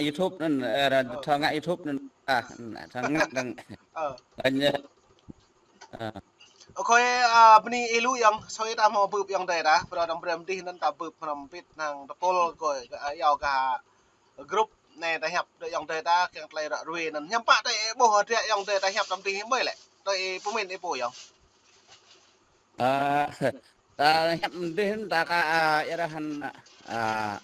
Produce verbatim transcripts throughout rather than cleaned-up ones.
YouTube anŭn, ơ, thâo ngă YouTube anŭn, ah, thâo ngă dơ̆ng. Ơ. Anŭn, ơ. Ơ, khơi, ơ, bơni ih lu yŏng, soi ta hmâo bưp yŏng adơi ta, pơrơđah brơi mơdih anŭn ta bưp hrŏm pit hăng tơpul kơ, ơ, yua kơ group anai ta hiăp dŏ yŏng adơi ta kiăng tơlơi ră ruai anŭn. Hiư̆m pă tơlơi ƀuh hơdră yŏng adơi ta hiăp tăm tih mơi lĕ. Tơlơi pơmĭn ih pô yŏng. Ơ, ta hiăp mơdih ta ka, ơ, yua dah hăn, ơ,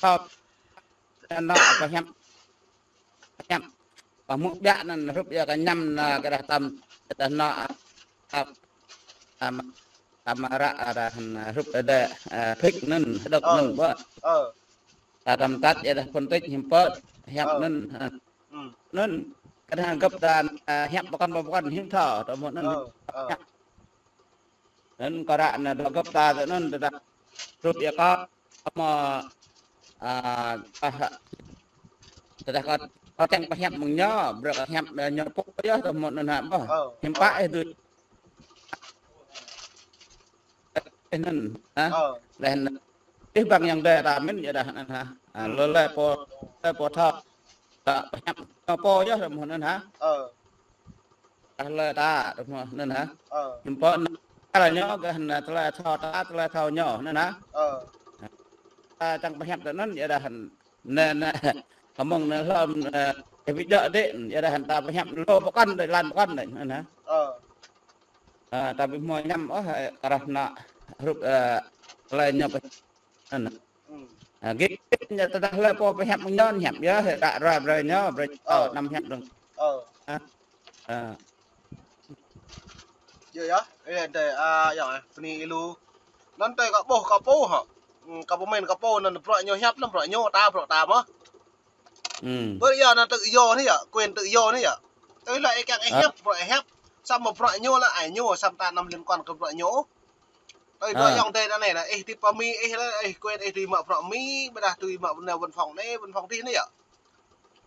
top, anŏ pơhiăp, pơhiăp. Pơmŭk biă anŭn hrup yua kơ ñăm anŭn kơ dah tam, kơ dah anŏ, ơ, tam, tam ră dah hăn hrup dah, ơ, phik anŭn, hơdơ̆k anŭn ƀơ̆. Ơ. Ta tam tat yua dah phân tích hiư̆m pă, hiăp anŭn, ơ. Anŭn, kơ dah gơ̆p ta, ơ, hiăp pơkŏn pơkŏn hiư̆m thâo, tơmŭt anŭn. Ơ, ơ. Anŭn kơ ră anŭn dŏ gơ̆p ta tơ anŭn tơdah hrup yua kơ mơ̆, ơ, ơ, tơdah kơ, kơ čang pơhiăp mơ̆ng ñu, brơi kơ hiăp, ơ, ñu pô yơh tơmŭt anŭn hă ƀơ̆. Ơ, hiư̆m pă ih tui. Ih anŭn, hă? Ơ. Laih anŭn, ih ƀăng yŏng adơi ta mĭn yua dah anŭn hă? Ơ, lơ lơ pô, lơ pô thâo. Ơ, pơhiăp ñu pô yơh tơmŭt anŭn hă? Ơ. Dah lơ ta, tơmŭt anŭn hă? Ơ. Hiư̆m pă anŭn, kơ ñu kơ anŭn tơlơi thâo ta, tơlơi thâo ñu anŭn hă? Ơ. Ta čang pơhiăp tơ anŭn yua dah anŭn, anŭn, kơ mơ̆ng anŭn hlŏm, ơ, ih ƀu djơ̆ dêh, yua dah anŭn ta pơhiăp lu pơkŏn dêh, lăn pơkŏn dêh, anŭn hă? Ơ. Ơ, ta ƀu hmâo ñăm ôh, ơ, kơ dah anŏ hrup, ơ, tơlơi ñu pơhiăp anŭn. Ơ, git git ñu tơdah lơ pô pơhiăp mơ̆ng ñu hiăp yơh, ră ruai brơi ñu, brơi ñu, ơ, năm hiăp dơ̆ng. Ơ. Hă? Ơ. Yơh, yơh. Ơ, adơi, ơ, yơh, bơni ih lu. Anŭn tơlơi kâo ƀuh kơ pô hă. Ơ, kâo pơmĭn kơ pô anŭn bruă ñu hiăp anŭn bruă ñu, ta bruă ta mơ̆. Ơ. Bruă yơh anŭn tự do anai yơh, quyền tự do anai yơh. Tui lĕ ih kiăng ih hiăp, bruă ih hiăp. Samơ̆ bruă ñu lĕ ai ñu, samơ̆ ta anăm liên quan kơ bruă ñu. Tui bruă yŏng adơi ta anai, ih tui pơ Mi, ih lĕ, ih quyền ih tui mă bruă Mi, ƀôdah tui mă anai văn phòng anai, văn phòng adih anai yơh.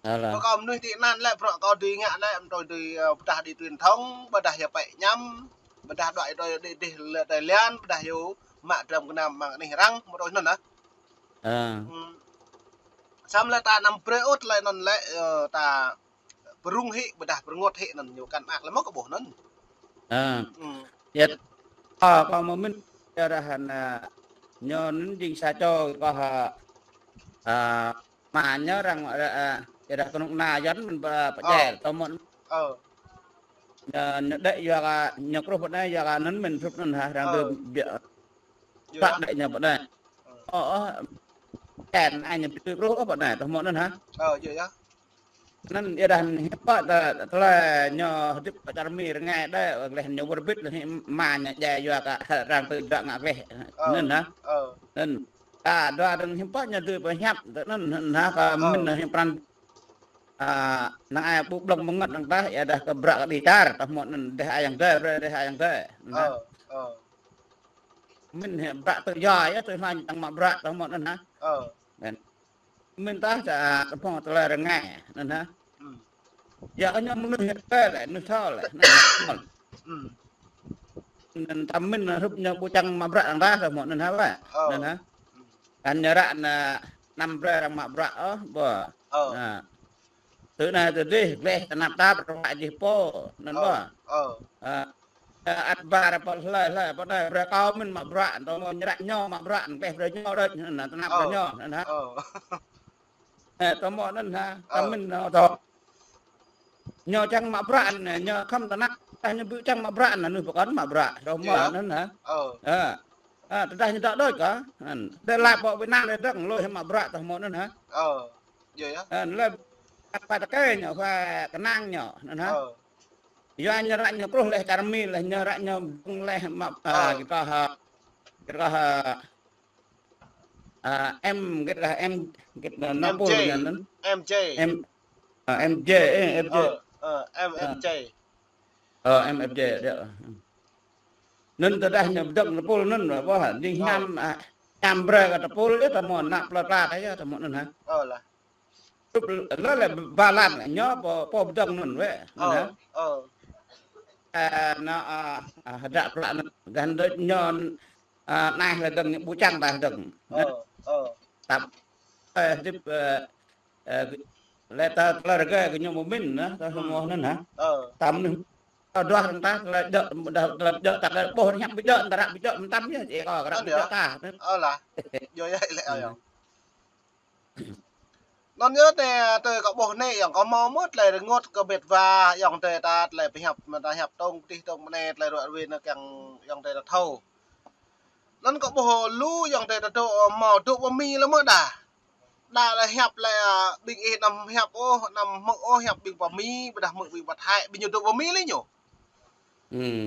Ơ lah. Kâo mơnuih tị nạn lĕ, bruă kâo dưi ngă lĕ, mơ̆ tui dưi, ơ, ƀôdah đi truyền thông, ƀôdah yua pĕ ñăm, ƀôdah đuaĭ tui đi, đi lĕ tơlơi lian, ƀôdah yua mă dram gơnam mơ̆ng anih arăng, mơ̆ tui anŭn hă. Ơ. Ơ. Samơ̆ lĕ ta anăm brơi ôh tơlơi anŭn lĕ, ơ, ta pơrŭng hĭ, ƀôdah pơrơngot hĭ anŭn ñu kăn mơak lĕ mơ̆ kơ ƀuh anŭn. Ơ. Ơ. Yơh, ơ, kâo mơ̆ mĭn, yua dah anŭn, ơ, ñu anŭn jing sa čô kơ, ơ, ơ, mă ñu arăng, ơ, ơ, yua dah kơnuk kơna Yuan mơ̆n pơ, pơ jel, tơmŭt. Ơ. Ñu, ñu đĕ yua kơ, ñu kruh pơ anai, yua kơ anŭn mĭn hrup anŭn hă, arăng tơ biă, pă đĕ ñu pơ anai. Ơ. Ơ, ơ, čen ai ñu tui kruh ôh pơ anai, tơmŭt anŭn hă. Ơ, yơh, yơh. Anŭn yua dah hiư̆m pă tơ, tơlơi ñu hơdip pơ čar Mi rơngai đơi, gleh ñu wơr bĭt lĕ hĭ mă ñu djai yua kơ arăng tơ dŏ ngă gleh. Ơ. Anŭn hă? Ơ. Anŭn. Ta dua dơ̆ng hiư̆m pă ñu dưi pơhiăp, tơ anŭn hă, kơ mĭn hĭ pran. Ơ, năng ai ƀu blŏng mơngăt năng tah, yua dah kơ bruă kơ đi čar, tơmŭt anŭn dêh ai yŏng adơi, brơi dêh ai yŏng adơi. Anŭn hă? Ơ, ơ. Mĭn hĭ bruă tự do yơh, tui hluai čang mă bruă, tơmŭt anŭn hă? Ơ. Anŭn. Mĭn tah čang kơ pô tơlơi rơngai, anŭn hă? Ơ. Yua kơ ñu mơnuih hơdip lĕ, mơnuih thâo lĕ, anŭn hă? Ơ. Anŭn ta mĭn hrup ñu ƀu čang mă bruă năng tah, tơmŭt anŭn hă ƀă? Ơ. Anŭn hă? Kăn ñu ră anŭn năm brơi arăng mă bruă ôh, ƀơ̆. Ơ. Anŭn. Tơ anai tơ adih, gleh tơnap tap, rơwă jih pô, anŭn ƀơ̆. Ơ. Ơ, ăt ba ră pơ hlơi, hlơi, pơ anai, brơi kâo mĭn mă bruă, tơmŭt ñu ră ñu mă bruă, gleh brơi ñu đôč, anŭn, tơnap brơi ñu, anŭn hă. Ơ. Ơ, tơmŭt anŭn hă, ta mĭn, ơ, tơ. Ñu čang mă bruă, anŭn, ñu khŏm tơnap, tơdah ñu ƀu čang mă bruă, anŭn, mơnuih pơkŏn mă bruă, tơmŭt anŭn hă. Ơ. Ơ. Ơ, tơdah ñu dŏ đôč kơ, anŭn. Tơdah laĭ pơ Việt Nam đơi dơ̆ng, lui hĭ mă bruă, tơmŭt anŭn hă. Ơ. Yơh, yơh. Ơ, lĕ, apa tơkơi ñu, apa kơnang ñu, anŭn hă. Ơ. Yua ñu ră ñu kruh lĕ čar Mi lĕ, ñu ră ñu ƀơ̆ng lĕ mă, ơ, git kơ, git kơ, ơ, em, git kơ em, git kơ nă pul ñu anŭn. M J. Em, ơ, M J, ơ, M J. Ơ, ơ, em, M J. Ơ, em, M J, yơh. Anŭn tơdah ñu pơdơ̆ng nă pul anŭn, ƀơ̆, jing hiam, ơ, hiam brơi kơ tơpul yơh, tơmŭt ană plơi pla ta yơh, tơmŭt anŭn hă. Ơ lah. Tŭp lơ lĕ ba lăn ñu pô, pô pơdơ̆ng anŭn wĕ. Ơ, anŭn hă? Ơ. Ơ, anŭn, ơ, ơ, hơdră plă anŭn, gah anŭn đôč ñu, ơ, anai lĕ dơ̆ng ñu ƀu čang ta dơ̆ng. Ơ, ơ. Tap, ơ, hơdip, ơ, Ơ, lĕ ta tơlơi rơgơi kơ ñu pơmĭn nă, ta hmâo anŭn hă. Ơ. Tam nŭn. Ta duah răng ta, tơlơi djơ̆, tơlơi djơ̆, ta tơlơi ƀuh hiăp ƀu djơ̆, ta ră ƀu djơ̆, mơtam yơh, či kơ ră ƀu djơ̆ ta. Ơ lah. Yua yơh lĕ, ơ, yơh. Anŭn yơh tơ, tơ kâo ƀuh anai, yơh kâo hmâo mơ̆ tơlơi rơngot kơ ƀĕt wa, yơh tơ ta tơlơi pơhiăp, mă ta hiăp tông, pơtih tông, mơnai tơlơi ruă rơwe anŭn kiăng, yơh tơ ta thâo. Anŭn kâo ƀuh lu yơh tơ ta dŏ, hmâo dŏ pơ Mi lĕ mơ̆ đa. Đa lĕ hiăp lĕ, ơ, ƀing ih anăm hiăp ôh, anăm hmư̆ ôh, hiăp ƀing pơ Mi, ƀôdah hmư̆ ƀing pơ Thái, ƀing ñu dŏ pơ Mi lĕ ñu.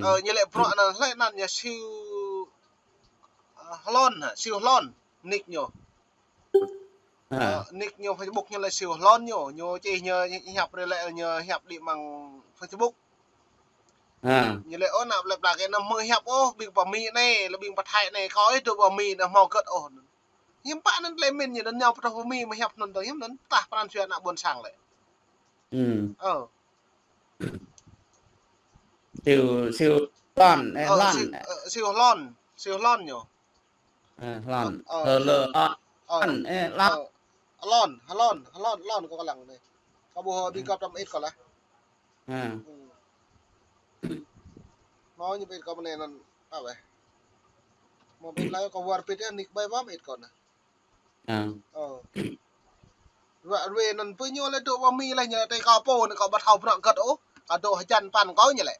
Ơ, ñu lĕ bruă anŭn, hlơi anŭn ñu Siu, ơ, Hlon hă, Siu Hlon, nick ñu. Ơ, nick ñu Facebook ñu lĕ Siu Hlon ñu, ñu čih ñu hiăp rơlĕ ñu hiăp đĭ amăng Facebook. Ñu lĕ ôh, anăm lĕ plak anăm hmư̆ hiăp ôh, ƀing pơ Mi anai, lĕ ƀing pơ Thái anai, kâo ih dŏ pơ Mi anăm hmâo gơ̆t ôh. Hiư̆m pă anŭn tơlơi pơmĭn ñu anŭn ñu pơtô pơ Mi mă hiăp anŭn tơ hiư̆m anŭn tah pran jua ană ƀôn sang lĕ. Ơ. Siu, Siu Hlon, ơ, Hlon. Siu, ơ, Siu Hlon, Siu Hlon ñu. Ơ, Hlon. Ơ, ơ, Hlon, ơ, Hlon, ơ, Hlon. Hlon, Hlon, Hlon, Hlon kâo kơ lăng anai. Kâo ƀuh ƀing gŏp tơm ĭt kâo lah. Hmâo ñu ƀĭt kâo mơnai anŭn, pă weh. Hmâo ƀĭt lah kâo wơr ƀĭt yơh nick ƀai mơ̆ ƀĭt kâo nă. Ơ. Ruă rơwe anŭn pơ ñu lĕ dŏ pơ Mi lĕ ñu lĕ tơ kâo pô anŭn kâo ƀu thâo bruă gơ̆t ôh. Kâo dŏ hơjăn păn kâo ñu lĕ.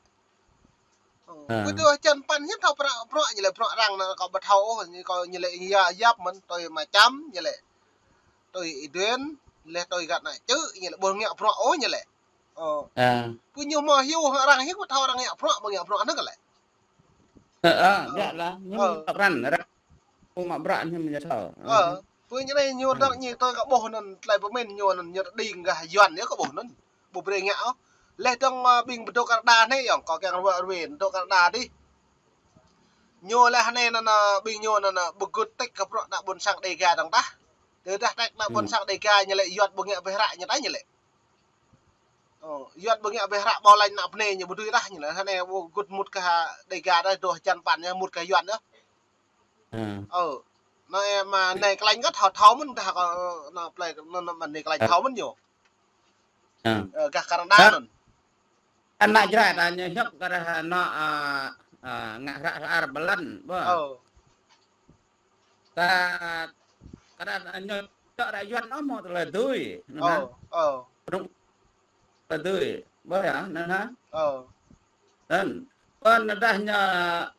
Ơ. Pơ dŏ hơjăn păn hiư̆m thâo bruă, bruă ñu lĕ bruă arăng anŭn kâo ƀu thâo ôh. Ñu kâo ñu lĕ ya yap mơ̆n tui mă čăm ñu lĕ. Tui Y Duen, lĕ tui găt ană čư̆ ñu lĕ ƀu ngă bruă ôh ñu lĕ. Ơ. Pơ ñu hmâo hyu arăng hiư̆m ƀu thâo arăng ngă bruă, ƀu ngă bruă anŭn kơ lĕ. Ơ, ơ, biă lah, ñu mă bruă arăng, arăng mă bruă ñu mă thâo. Ơ, pơ ñu anai ñu dŏ ñu tơ kâo ƀuh anŭn tơlơi pơmĭn ñu anŭn ñu đing gah Yuan yơh kâo ƀuh anŭn. Ƀu brơi ngă ôh. Lĕ dơ̆ng, ơ, ƀing pơdŏ Canada anai yơh, kâo kiăng ruă rơwe dŏ Canada dih. Ñu lĕ anai anŭn, ơ, ƀing ñu anŭn, ơ, ƀu gưt tĕk kơ bruă ană ƀôn sang Đêga dơ̆ng tah. Tơdah tĕk ană ƀôn sang Đêga ñu lĕ Yuan ƀu ngă ƀơi hră ñu tah ñu lĕ. Ơ, Yuan ƀu ngă ƀơi hră ƀu laĭ ană bơnai ñu ƀu dưi tah ñu lĕ. Anai ƀu gưt mŭt kơ Đêga đah dŏ hơjăn păn ñu mŭt kơ Yuan yơh. Ơ. Anai mă anai kơ laĭ gơ̆t thâo thâo mơ̆n dah kơ, anai plei, anai mă anai kơ laĭ thâo mơ̆n ñu. Ơ, gah Canada anŭn. Ană Jrai ta ñu hiăp kơ dah anŏ, ơ, ơ, ngă hră hră ar bơlan, ƀuh. Ơ. Ta, kơ dah ñu dŏ ră Yuan ôh hmâo tơlơi dưi, anŭn hă. Ơ, ơ. Rung tơlơi dưi, ƀuh yơh, anŭn hă. Ơ. Anŭn. Pơ anai dah ñu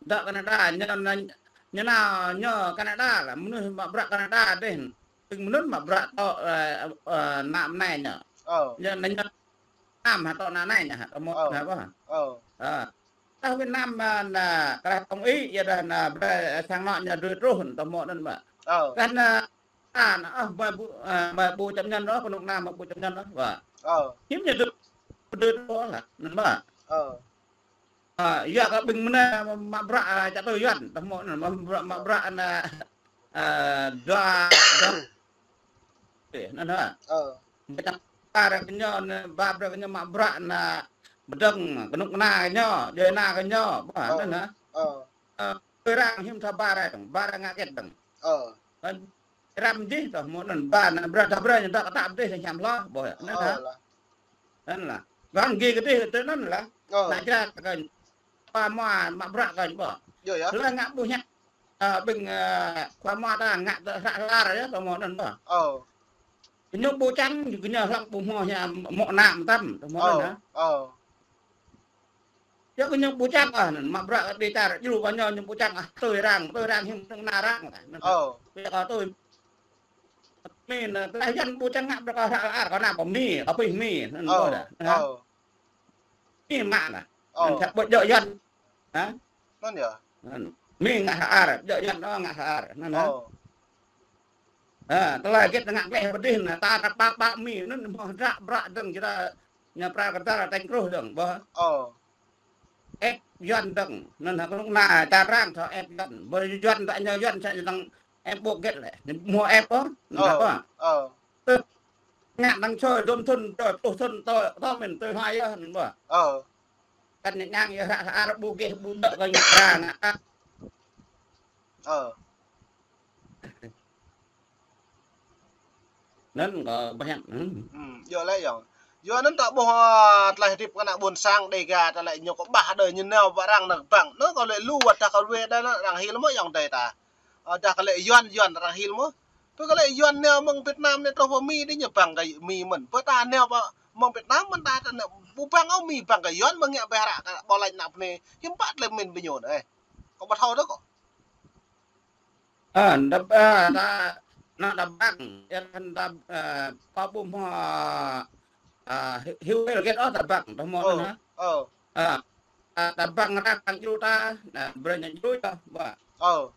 dŏ Canada, ñu, ñu, ñu nao ñu Canada lah, mơnuih mă bruă Canada dih. Tĭng mơnŭn mă bruă tŏ, ơ, ơ, ană mơnai ñu. Ơ. Ñu, ñu, ñu, Nam hă tŏ ană anai ñu hă, tŏ mơ̆ hă ƀuh. Ơ. Ơ. Tah Việt Nam, ơ, anai, kơ dah tŏng ih, yua dah anai, brơi sang anŏ ñu dưi truh, tŏ mơ̆ anŭn ƀă. Ơ. Kơ anai, anai, ơ, ƀu, ơ, ƀu chấp nhận ôh, kơnuk kơna ƀu chấp nhận ôh, ƀă. Ơ. Hiư̆m ñu dưi, dưi truh lah, anŭn ƀă. Ơ. Ơ, yua kơ ƀing mơnai mă bruă, ơ, čăt tui Yuan, tŏ mơ̆ anŭn, mă bruă, mă bruă anai, ơ, dua, dua, ơ, anŭn hă. Ơ. Ba brơi kơ ñu, ba brơi kơ ñu mă bruă anai, pơdơ̆ng kơnuk kơna kơ ñu, djuai ana kơ ñu, ƀă anŭn hă. Ơ. Ơ, tui arăng hiư̆m thâo ba rai dơ̆ng, ba rai ngă hơget dơ̆ng. Ơ. Răm dih tŏ mơ̆ anŭn ba anai, brơi ta brơi ñu dŏ kơ ta dih hiam hloh, ƀuh yơh. Anŭn hă. Anŭn lah. Gơ̆ng gih kơ dih tui anŭn lah. Ơ. Ană Jrai ta kơ Khua mua mă bruă kơ ñu ƀă. Yơh, yơh. Tơlơi ngă ƀu hiăp. Ơ, ƀing, ơ, khua mua ta ngă tơ hră lar yơh, tơ mơ̆ anŭn ƀă. Ơ. Ñu ƀu čang, ñu hlŏng ƀu hmâo hiam mơ̆ anăm tăm, tơ mơ̆ anŭn hă. Ơ. Yơh kơ ñu ƀu čang ah, anŭn mă bruă kơ đi čar, djru kơ ñu, ñu ƀu čang ah, tui arăng, tui arăng hiư̆m tơ̆ng ană arăng. Ơ. Yơh kơ tui. Mi anai, tơlơi Yuan ƀu čang ngă bruă kơ hră lar, kơ ană pơ Mi, kơ pih Mi, anŭn ƀă dah. Ơ. Ơ. Mi mă lah. Ơ. Anŭn čăp ƀu djơ̆ Yuan. Hă? Anŭn yơh. Anŭn. Mi ngă hră ar, djơ̆ Yuan ôh ngă hră ar. Anŭn hă? Ơ. Ơ, tơlơi hơget ngă gleh pơ dih anai, ta ră pă pă Mi, anŭn hmâo hră bruă dơ̆ng, čơđa ñu pral kơdal tañ truh dơ̆ng, ƀuh. Ơ. Ĕp Yuan dơ̆ng, anŭn hă kơnuk kơna čar arăng thâo ĕp Yuan. Ƀu Yuan ta ñu Yuan sa ñu dơ̆ng ĕp ƀu hơget lĕ. Ñu hmâo ĕp ôh, anŭn hă ƀă. Ơ. Tơ ngă dơ̆ng sui, dôm thŭn, tơ pluh thŭn, tơ, tơ mĭn, tơ hlai yơh, anŭn ƀă. Ơ. Kăn ñu ñang yơh hră, hră ar ƀu gêh, ƀu djơ̆ kơ ñu ra ngă. Ơ. Anŭn kâo ƀuh hiăp. Hmm. Hmm, yơh lĕ yơh. Yua anŭn ta ƀuh, ah, tơlơi hơdip kơ ană ƀôn sang Dega ta lĕ ñu kơ ƀah đơi ñu nao pơ arăng nao bang. Anŭn kâo lĕ lu wơ̆t dah kâo wĕ đơi anŭn arăng hil mơ̆ ayŏng adơi ta. Ah, dah kơ lĕ Yuan, Yuan arăng hil mơ̆. Pơ kơ lĕ Yuan nao mơ̆ng Việt Nam anai truh pơ Mi đĭ ñu bang kơ Mi mơ̆n. Pơ ta nao pơ mơ̆ng Việt Nam mơ̆n ta, ta nao ƀu bang ôh Mi bang kơ Yuan mơ̆ ngă ƀai hră kơ ƀô̆ lač ană bơnai. Hiư̆m pă tơlơi pơmĭn ƀing ñu anai. Kâo ƀu thâo đôč kâo. Ơ, đa, ơ, đa, ană đa bang, yua anŭn đa, ơ, pơƀuh mơ̆, ơ, Hi-, Hiu Hil Gate ôh đa bang, đa mơ̆ anŭn hă? Ơ. Ơ, ơ, đa bang ră kang djru ta, anŭn brơi ñu djru yơh, ƀă. Ơ.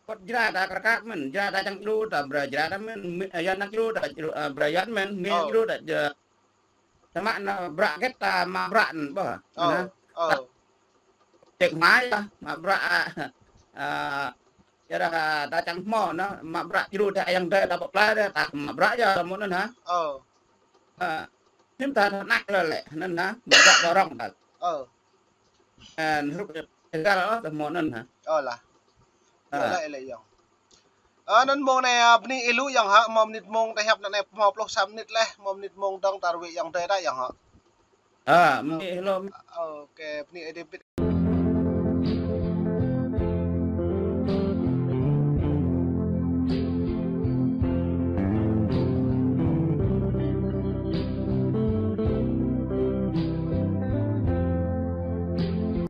Kơt Jrai đa kar kar mơ̆n, Jrai đa čang djru đa brơi Jrai đa mơ̆n, Mi, ơ, Yuan đa djru đa djru, ơ, brơi Yuan mơ̆n, Mi djru đa djru. Samơ̆ anŭn bruă gĕt ta mă bruă anŭn ƀă. Ơ, anŭn hă? Ơ. Ček mai yơh, mă bruă, a, a, yua dah, a, ta čang hmâo anŭn, mă bruă djru ta ayŏng adơi ta pơplai dah, ta mă bruă yơh, ta mơ̆ anŭn hă? Ơ. A, hiư̆m ta thâo anăk lĕ lĕ, anŭn hă? Mă bruă ƀu rŏng ta. Ơ. Anŭn hrup ih gal ôh, ta mơ̆ anŭn hă? Ơ lah. Ơ. Yơh lĕ lĕ yơh. Ơ, anŭn mông anai, a, bơni ih lu ayŏng hă, mơ̆ mơnit mông ta hiăp anŭn anai pơhmâo pluh sa mơnit leh, mơ̆ mơnit mông dơ̆ng ta rơwĕ ayŏng adơi ta ayŏng hă. Ơ, bơni ih lu. Ơ, kơ bơni ih dih bit